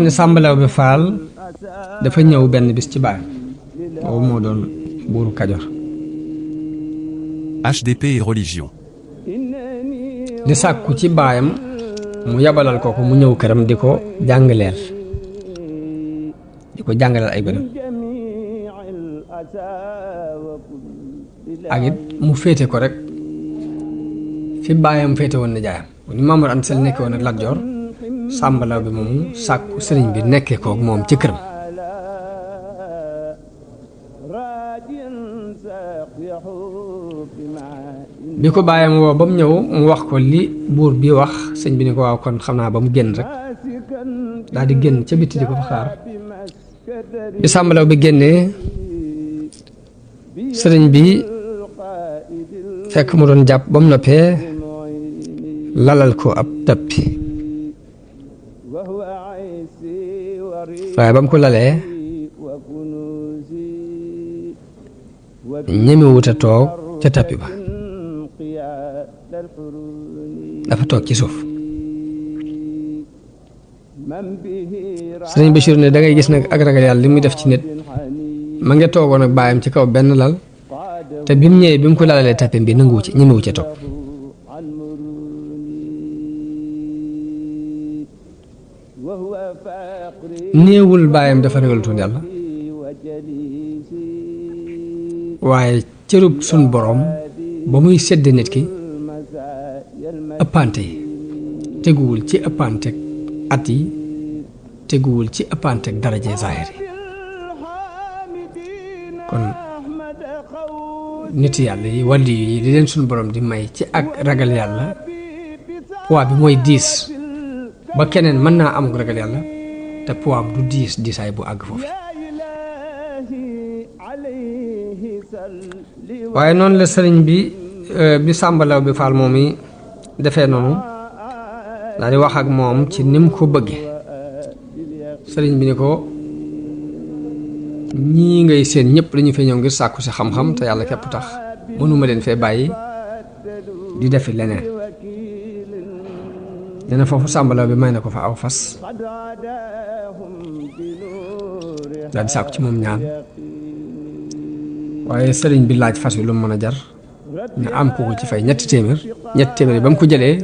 ne Sàmba Lawbe Fall dafa ñëw benn bis ci baayam boobu moo doon buuru Kajoor. HDP et religion. di sàkku ci baayam mu yabalal ko mu ñëw këram di ko jàngaleel ay gone ak it mu féete ko rek fi baayam féete woon na jaayam ni Maam Mor Anta Sali nekkee woon ak Lat Joor Sàmba Lawbe moomu sàkku sëriñ bi nekkee kook moom ci këram. bi ko baayam woo ba mu ñëw mu wax ko li buur bi wax sëñ bi ni ko waaw kon xam naa ba mu génn rek daal di génn ca bitti di ko fa xaar bi Sàmba Lawbe bi génnee sëriñ bi fekk mu doon jàpp ba mu noppee lalal ko ab tappi waaye ba mu ko lalee ñemewut a toog ca tappi ba dafa toog ci suuf. sëriñ Bachir ne da ngay gis nag ak ragal yàlla li muy def ci nit ma nga toogoon ak baayam ci kaw benn lal te bi mu ñëwee bi mu ko lalalee tappi bi nanguwu ci ñemewu ca toog. néewul baayam dafa ragalutoon yàlla waaye cërub sun borom ba muy sedd nit ki ëppante yi teguwul ci ëppante at yi teguwul ci ëppante daraje zaahir yi kon nit yàlla yi wàlli yi di leen sun borom di may ci ak ragal yàlla poids bi mooy diis ba keneen mën naa am ragal yàlla te poids du diisaay bu àgg foofu. waaye noonu la sëriñ bi Sàmba Lawbe Fall moom yi defee noonu daal di wax ak moom ci ni mu ko bëggee sëriñ bi ni ko ñii ngay seen ñëpp dañu fee ñëw ngir sàkku si xam-xam te yàlla képp tax mënuma leen fee bàyyi di defi leneen. nee na foofu Sàmba Lawbe bi may na ko fa aw fas daal di sàkku ci moom ñaan waaye sëriñ bi laaj fas wi lu mu mën a jar ñu am ko ci fay ñetti téeméer yi ba mu ko jëlee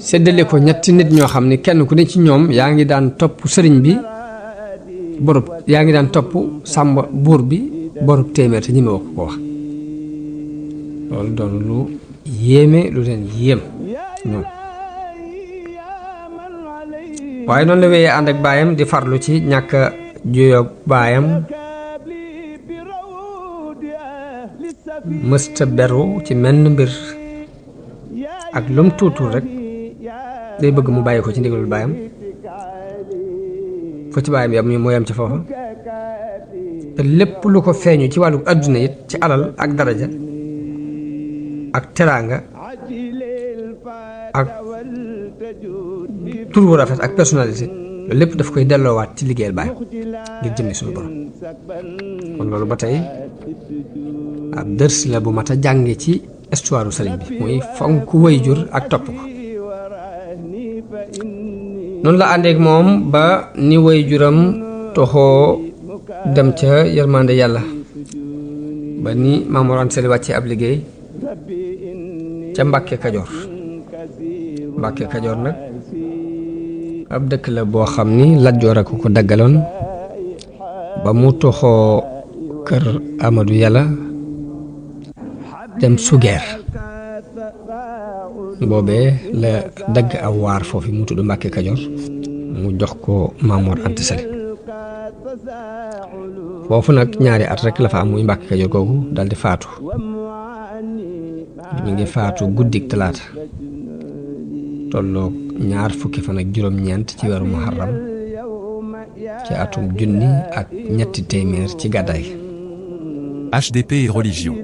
séddale ko ñetti nit ñoo xam ne kenn ku ne ci ñoom yaa ngi daan topp sëriñ bi borub yaa ngi daan topp Sàmba buur bi borub téeméer te ñi ma ko wax loolu doon lu yéeme lu leen yéem ñoom. waaye noonu la wéyee ànd ak baayam di farlu ci ñàkk juyoog baayam mësta beru ci menn mbir ak lum tuutul rek day bëgg mu bàyyi ko ci ndigalul baayam fo ci baayam yam moo yam ci foofa te lépp lu ko feeñu ci wàllu adduna it ci alal ak daraja ak teraanga ak tur wu rafet ak personnalité loolu lépp daf koy delloowaat ci liggéeyal baay ngir jëmmi suñu borom kon loolu ba tey ab dërs la bu mat a jànge ci histoire sëriñ bi muy fonk waajur ak topp ko noonu la àndeek moom ba ni waajuram toxoo dem ca yërmande yàlla ba ni Maam Mor Anta Sali wàccee ab liggéey ca Mbàkke Kajoor nag ab dëkk la boo xam ni Lat Joor a ko daggaloon ba mu toxoo kër Amadou Yàlla dem Sugeer boobee la dagg aw waar foofu mu tudd Mbàkke Kajoor mu jox ko Maam Mor Anta Sali foofu nag ñaari at rek la fa am muy Mbàkke Kajoor googu daldi faatu ñu ngi faatu guddik talaata tolloog ñaar fukki fan ak juróom-ñeent ci weeru muharram ci atum 1300 ci gàddaay. HDP et religion.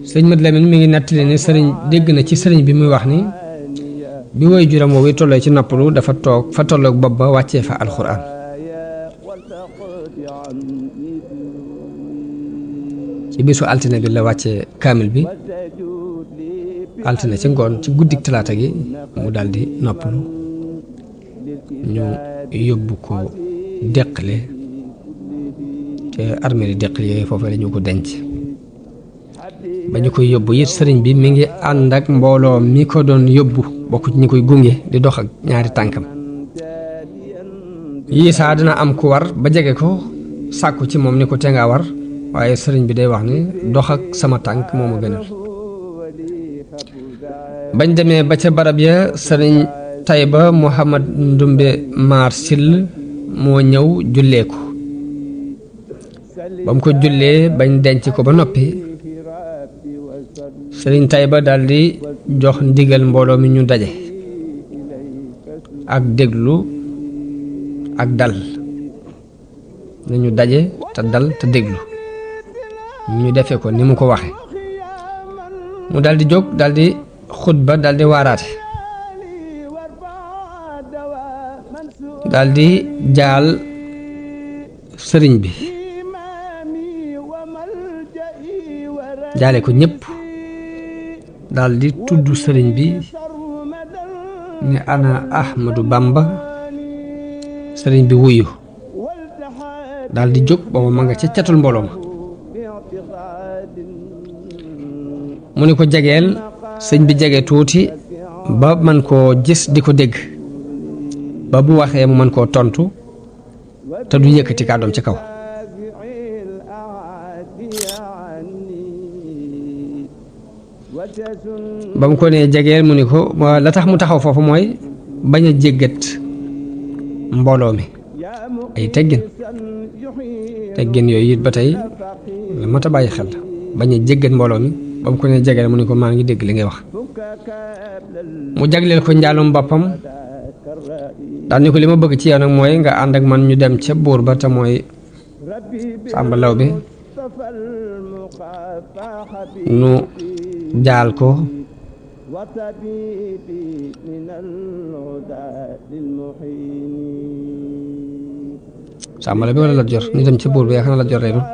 sëñ Mat Lamin mi ngi nettali ne sëriñ dégg na ci sëriñ bi muy wax ni bi woy juram woowu tollee ci noppalu dafa toog fa tolloog bopp ba wàccee fa alxuraan ci bisu altine bi la wàccee kaamil bi altine ci ngoon ci guddik talaata gi mu daldi noppalu ñu yóbbu ko Deqale te armée di Deqale yooyu foofu la ñu ko denc ba ñu koy yóbbu it sëriñ bi mi ngi ànd ak mbooloo mi ko doon yóbbu bokk ci ñi koy gunge di dox ak ñaari tànkam yii saa dina am ku war ba jege ko sàkku ci moom ni ko te nga war waaye sëriñ bi day wax ni dox ak sama tànk moo ma gënal bañ demee ba ca barab ya sëriñ Tayba Muhammad Ndumbe Maar Sill moo ñëw jullee ko ba mu ko jullee bañ denc ko ba noppi sëriñ Tayba daldi jox ndigal mbooloo mi ñu daje ak déglu ak dal nañu daje te dal te déglu ñu defe ko ni mu ko waxe mu daldi jóg daldi xutba daldi waaraate daldi jaal sëriñ bi jaale ko ñépp daldi tudd sëriñ bi ni ana Ahmadu Bamba sëriñ bi wuyu daldi jóg booba ma nga ca catul mbooloo ma mu ni ko jegeel sëñ bi jege tuuti ba man koo gis di ko dégg ba bu waxee mu mën koo tontu te du yëkkati kàddoom ci kaw ba mu ko nee jegeel mu ni ko la tax mu taxaw foofu mooy bañ a jéggat mbooloo mi ay teggin yooyu it ba tey la mat a bàyyi xel bañ a jéggat mbooloo mi ba mu ko nee jegeel mu ni ko maa ngi dégg li ngay wax mu jagleel ko njaalum boppam daal ni ko li ma bëgg ci yow nag mooy nga ànd ak man ñu dem ca buur ba te mooy Sàmba Lawbe nu jaal ko Sàmba Lawbe wala Lat Joor ñu dem ca buur ba yaakaar naa Lat Joor lay doon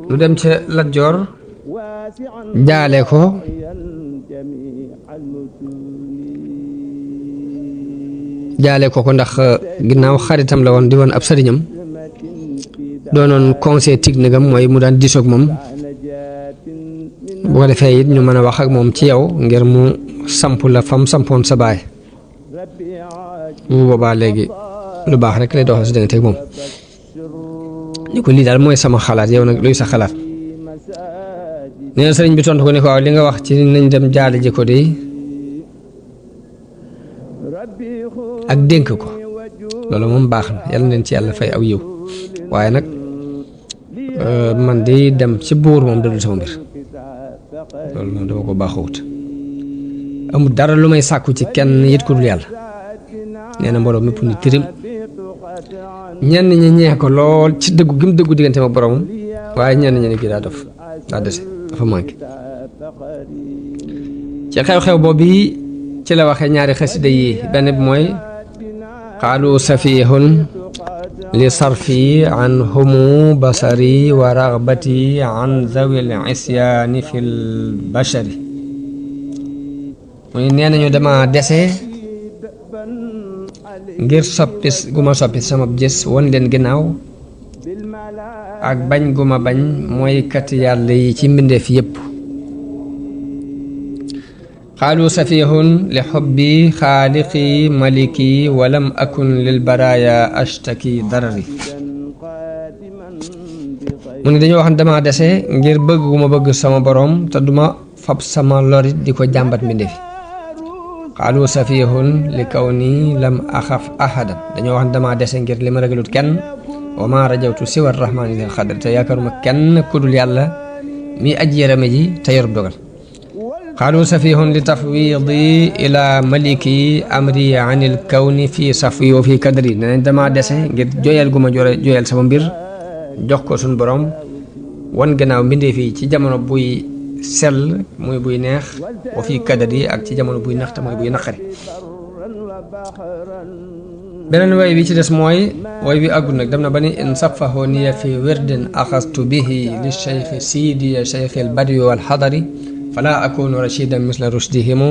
nu dem ca Lat Joor jaale ko ndax ginnaaw xaritam la woon di woon ab sëriñam doonoon conseil technique am mooy mu daan diisoog moom bu ko defee it ñu mën a wax ak moom ci yow ngir mu samp la fam sampoon sa baay bu boobaa léegi lu baax rek lay doxal si diggante ak moom ni ko lii daal mooy sama xalaat yow nag luy sa xalaat nee na sëriñ bi tontu ko ni ko waaw li nga wax ci nañ dem jaale ji ko de ak dénk ko loolu moom baax na yàlla leen ci yàlla fay aw yiw waaye nag man di dem ci buur moom dadul sama mbir loolu moom dama ko baaxawut amul dara lu may sàkku ci kenn yit ko dul yàlla nee na mbooloo mépp ni tirim ñenn ñi ñeex ko lool ci dëggu gi mu dëggu diggante ma boromam waaye ñenn ñi ne kii daa def daa dese dafa manqué ci xew-xew boobu ci la waxee ñaari xasida yi benn bi mooy qaalu safihun li sarfi an humu basari wa ragbati an zawil isyaani fil bashari muy nee nañu dama dese ngir soppi gu ma soppi sama gis won leen ginnaaw ak bañ gu ma bañ mooy kat yàlla yi ci mbindeef yépp qaalu safihun li xubbi xaaliqi maliki walam akun lil baraya ashtaki darari mu ne dañoo wax ne dama dese ngir bëgg gu ma bëgg sama borom te duma fab sama lorit di ko jàmbat mbindeefi qaalu safihun li kaw nii lam axaf ahadan dañoo wax ne dama dese ngir li ma ragalut kenn wa ma rajawtu siwa rahmani lil xadr te yaakaaruma kenn kudul yàlla mi aji yërëme ji te yorub dogal qaalu safihun li tafwidi ila maliki amri an il kawni fi safwi wa fi kadri nenañ dama dese ngir joyal gu ma joyal sama mbir jox ko suñ borom wan gannaaw mbindee fii ci jamono buy sell muy buy neex wa fi kadri ak ci jamono buy naxte mooy buy naqari beneen way bi ci des mooy way bi àggul nag dem na ba ni in safaho niya fi wirdin axastu bihi li cheikh sidiya cheikh al badi wal xadari fala akunu rashidan misla rushdihimu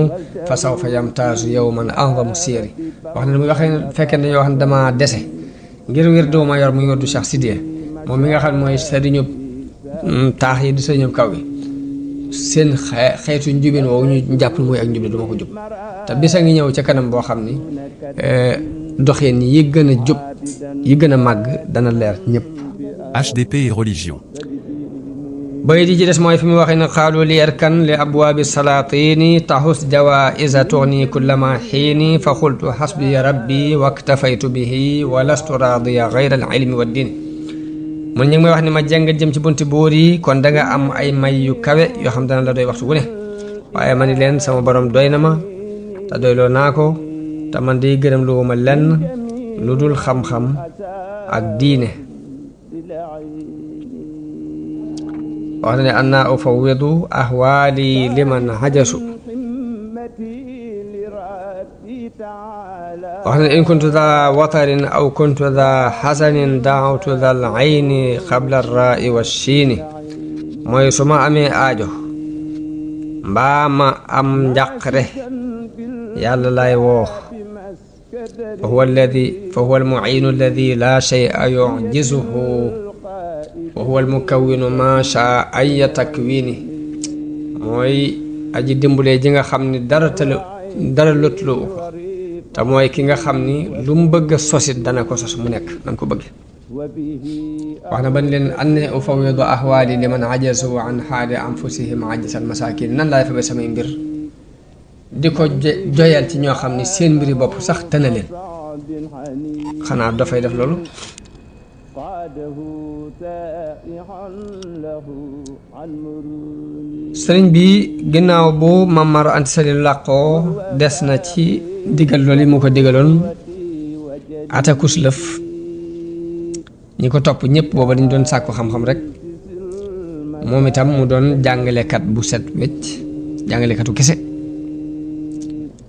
fa sawfa yamtaazu yawman a'zamu siiri wax ne muy waxee fekkee dañoo wax ne dama dese ngir wirdu ma yor muy wirdu Cheikh Sidiya moom mi nga xam mooy sëriñu taax yi di sëriñu kaw gi seen xeetu njubin woowu ñu jàpp mooy ak njub duma ko jub te bisa ngi ñëw ca kanam boo xam ni doxin yi gën a jub yi gën a màgg dana leer ñëpp. HDP et religion. bay di ci des mooy fi mu waxee ne xaalu li erkan li abwaabi salaatini taxus jawaisa tuxni kullama xiini fa xultu xasbiya rabbi waktafaytu bihi wa lastu raadiya gayra al ilmi wa diini mun ñu ngi may wax ne ma jàng jëm ci bunti buur yi kon da nga am ay may yu kawe yoo xam dana la doy waxtu wu ne waaye ma ni leen sama borom doy na ma te doyloo naa ko te man di gërëm lu ma lenn lu dul xam-xam ak diine wax na ne anna ufawidu ahwaali liman hajasu wax na ne in kuntu daa watarin aw kuntu daa xasanin daawtu dal ayni qabla rai wa shiini mooy su ma amee aajo mbaa ma am njàqare yàlla lay woo fa huwa almuciinu alladi laa shay'a yucjizuhu wa huwa almukawwinu ma shaa aya takwini mooy aji dimbalee ji nga xam ni dara lotuloo ko te mooy ki nga xam ni lu mu bëgg a sosit dana ko sos mu nekk na ko bëgg wax na ban leen an ne ufawidu ahwaali liman ajazu an xaali anfusihim ajisal masakin nan laay fa ba samay mbir di ko joyal ci ñoo xam ni seen mbiri bopp sax tëna leen xanaa dafay def loolu sëriñ bi ginnaaw bu Mamar Anta Sali làqoo des na ci digal loolu yi mu ko digaloon atakus lëf ñi ko topp ñëpp booba dañ doon sàkku xam-xam rek moom itam mu doon jàngalekat bu set wecc jàngalekatu kese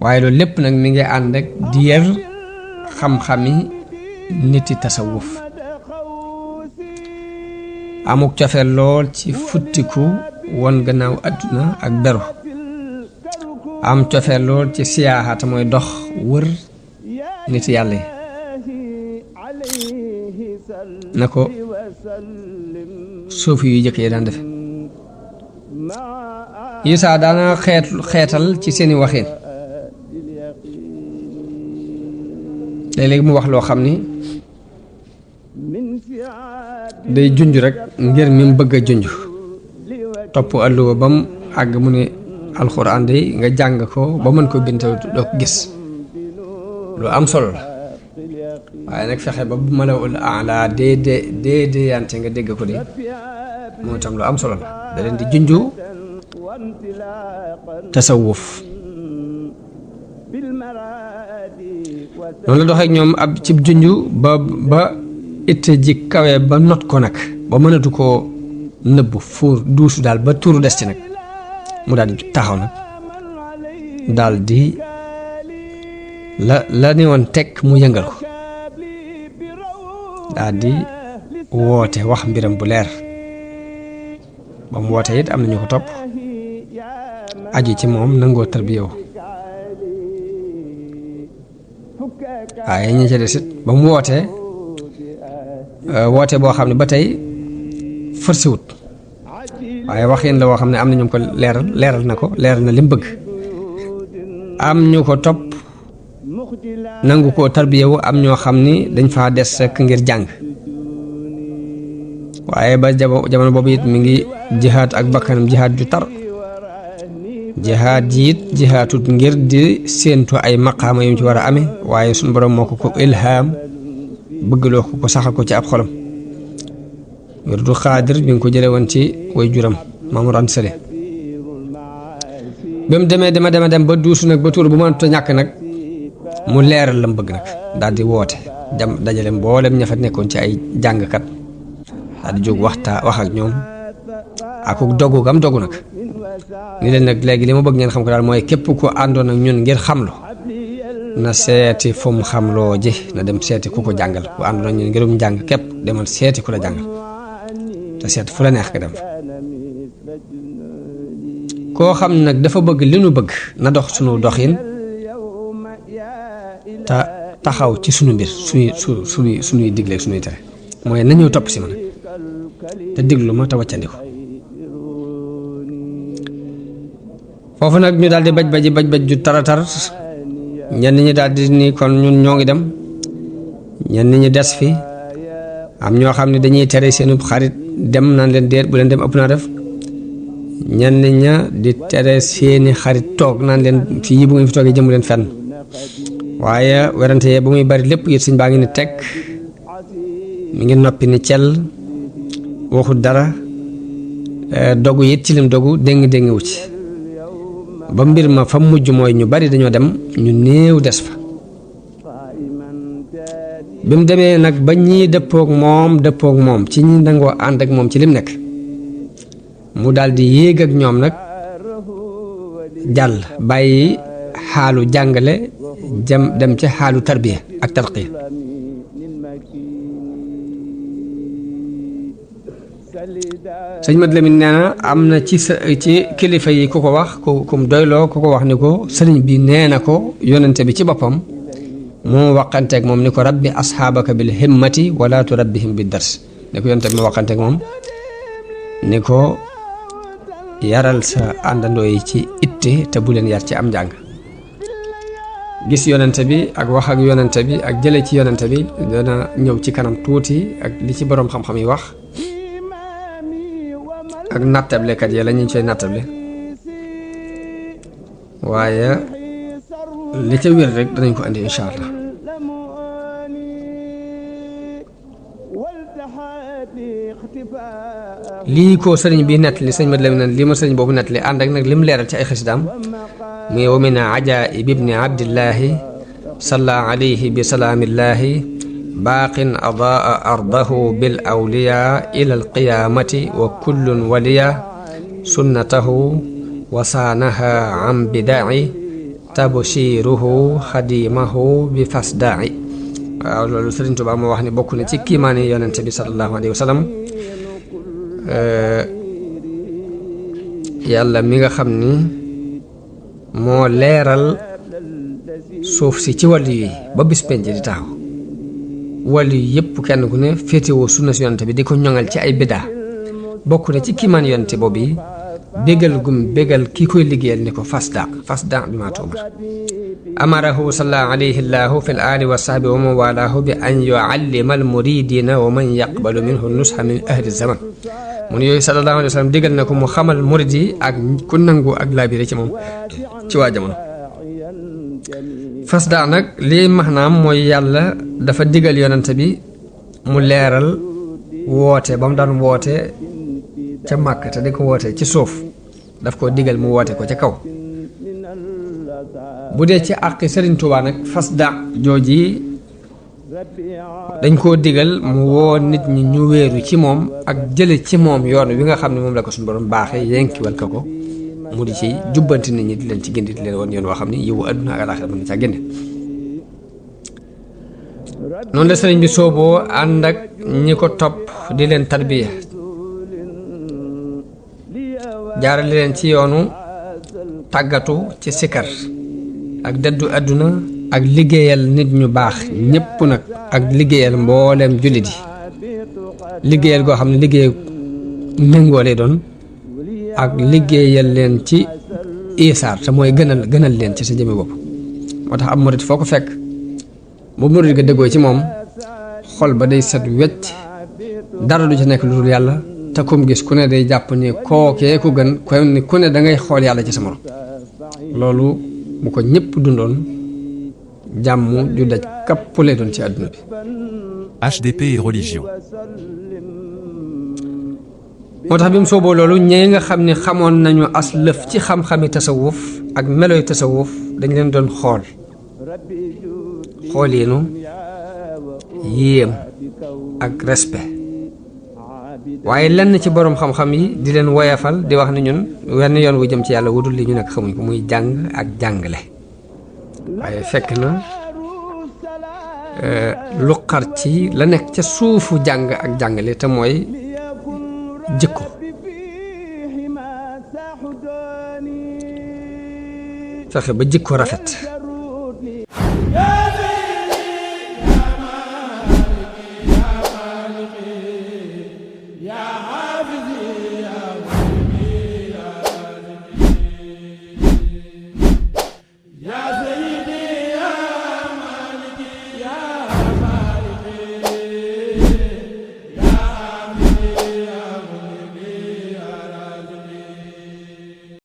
waaye loolu lépp nag mi ngi ànd ak di yër xam-xami niti tasawuf amuk cofeel lool ci futtiku won gannaaw àdduna ak beru am cofeel lool ci siyaaxata mooy dox wër nit yàlla yi na ko suufi yu jëkk yi daan defe Isaa daana xeetal ci seeni waxin léeg-léeg mu wax loo xam ni day junj rek ngir mi mu bëgg a junj topp àlluwa ba mu àgg mu ne alxuraan day nga jàng ko ba mën ko bind doo ko gis lu am solo la waaye nag fexe ba bu malawul ala dee yante nga dégg ko de moo tam lu am solo la da leen di junju tasawuf noonu la doxee ak ñoom ab cib junju ba itte ji kawe ba not ko nag ba mënatu koo nëbb fuur duusu daal ba tuuru des ci nag mu daal di taxaw nag daal di la ne woon tekk mu yëngal ko daal di woote wax mbiram bu leer ba mu woote it am na ñu ko topp aji ci moom nangoo tarbiyewu waaye ñi ca des it ba mu wootee woote boo xam ne ba tey forsiwut waaye waxin la woo xam ne am na ñu ko leeral na ko leeral na li mu bëgg am ñu ko topp nangu ko tarbiyewu am ñoo xam ni dañ faa des rek ngir jàng waaye ba jamono boobu it mi ngi jihaad ak bakkanam jihaad ju tar jihaad ji it jihaatut ngir di séentu ay maqaama yu mu ci war a amee waaye suñu borom moo ko ilhaam bëggloo ko saxal ko ci ab xolam wirdu xaadir bi nga ko jële woon ci way juram Mamour Anta Sali ba mu dem ba duusu nag ba tuur bu mënut a ñàkk nag mu leeral la mu bëgg nag daal di woote dajale mboolem ña fa nekkoon ci ay jàngkat daal di jóg wax ak ñoom ak dogu gam dogu nag ni leen nag léegi li ma bëgg ngeen xam ko daal mooy képp ko àndoon ak ñun ngir xamlu na seeti fu mu xamloo ji na dem seeti ku ko jàngal ku àndoon ak ñun ngirum jàng képp demal seeti ku la jàngal te seet fu la neex nga dem koo xam nag dafa bëgg li nu bëgg na dox sunu doxin te taxaw ci sunu mbir suñuy digleeg suñuy tere mooy na ñëw topp si man te diglu ma te wàccandi ko foofu nag ñu daal di baj ju taratar ñenn ñi daal di ni kon ñun ñoo ngi dem ñenn ñi des fi am ñoo xam ne dañuy tere seenu xarit dem naan leen déet bu leen dem ëpp naa def ñenn ña di tere seeni xarit toog naan leen fii bu ngeen fi toogee jëmu leen fenn waaye werante yee ba muy bari lépp it sëñ baa ngi ni teg mi ngi noppi ni cell waxut dara dogu it ci lim dogu déng wu ci ba mbir ma fa mujj mooy ñu bari dañoo dem ñu néew des fa bi mu demee nag ba ñii dëppook moom ci ñi nangoo ànd ak moom ci lim nekk mu daldi yéeg ak ñoom nag jàll bàyyi xaalu jàngale dem ci xaalu tarbiya ak tarqiya sëñ Mat Lamin nee na am na ci kilifa yi ku ko wax kum doyloo ku ko wax ni ko sëriñ bi nee na ko yonente bi ci boppam moo waqanteeg moom ni ko rabbi asxaabaka bil himmati wala turabbihim bi dars ni ko yonente bi moo waqanteeg moom ni ko yaral sa àndandoo yi ci itte te bu leen yar ci am njàng gis yonente bi ak wax ak yonente bi ak jële ci yonente bi dana ñëw ci kanam tuuti ak li ci boroom xam-xam yi wax ak nattablekat yi la ñu coy nattable waaye li ca wér rek danañ ko andi incha allah lii ko sëriñ bi nettali sëñ Mat Lamin lii ma sëriñ boobu nettali ànd ak nag lim leeral ci ay xasidaam muy wa min ajaa'ib ibni abdillahi salla alayhi bi salaamillahi baaqin adaa ardahu bil awliya ila alqiyaamati wa kullun waliya sunnatahu wa saanaha an bidaci tabshiruhu xadimahu bi fasdaci waaw loolu Sëriñ Tuubaa moo wax ni bokk na ci kiimaani yonente bi sallallahu alayhi wa sallam yàlla mi nga xam ni moo leeral suuf si ci wàllu yi ba bis penc di taxaw wàllu yi yëpp kenn ku ne féetewoo sunna si yonente bi di ko ñoŋal ci ay bidaa bokk na ci kiimaan yonente boobu yi bégal kii koy liggéeyal ni ko fasda bi maa tuumar amarahu salla alayhi llahu fi l ali wa sahbi wa man walaahu bi an yuallima al muridina wa man yaqbalu minhu nusha min ahli zaman mun yooyu sallallahu alayhi wa sallam digal na ko mu xamal murid yi ak ku nangu ak laabire ci moom ci waa jamono fasda nag lii maanaam mooy yàlla dafa digal yonente bi mu leeral woote ba mu daan woote ca màkk te di ko woote ci suuf daf ko digal mu woote ko ca kaw bu dee ci àqi Sëriñ Tuubaa nag fasda jooji dañ koo digal mu woo nit ñi ñu wéeru ci moom ak jële ci moom yoon wi nga xam ne moom la ko suñu borom baaxee yenkiwal ko mu di ci jubbanti nit ñi di leen ci gindi di leen woon yoon woo xam ne yiwu àdduna ak alaaxira mën na caa génne noonu la sëriñ bi sooboo ànd ak ñi ko topp di leen tarbiya jaarale leen ci yoonu tàggatu ci sikar ak dëddu àdduna ak liggéeyal nit ñu baax ñépp nag ak liggéeyal mbooleem jullit yi liggéeyal goo xam ne liggéey méngoo lay doon ak liggéeyal leen ci isaar te mooy gënal leen ci sa jëme bopp moo tax ab murit foo ko fekk bu murit ga déggoo ci moom xol ba day set wecc dara du ci nekk lu dul yàlla te kum gis ku ne day jàpp ni kookee ku gën ku ne da ngay xool yàlla ci sa morom loolu bu ko ñëpp dundoon jàmm ju daj kapp lay doon ci àdduna bi. HDP et religion. moo tax bi mu sooboo loolu ñee nga xam ne xamoon nañu as lëf ci xam-xami tasawuf ak meloy tasawuf dañ leen doon xooliinu yéem ak respect waaye lenn ci boroom xam-xam yi di leen woyafal di wax ni ñun wenn yoon wu jëm ci yàlla wudul li ñu nekk xamuñ ko muy jàng ak jàngale waaye fekk na lu xar ci la nekk ca suufu jàng ak jàngale te mooy jikko fexe ba jikko rafet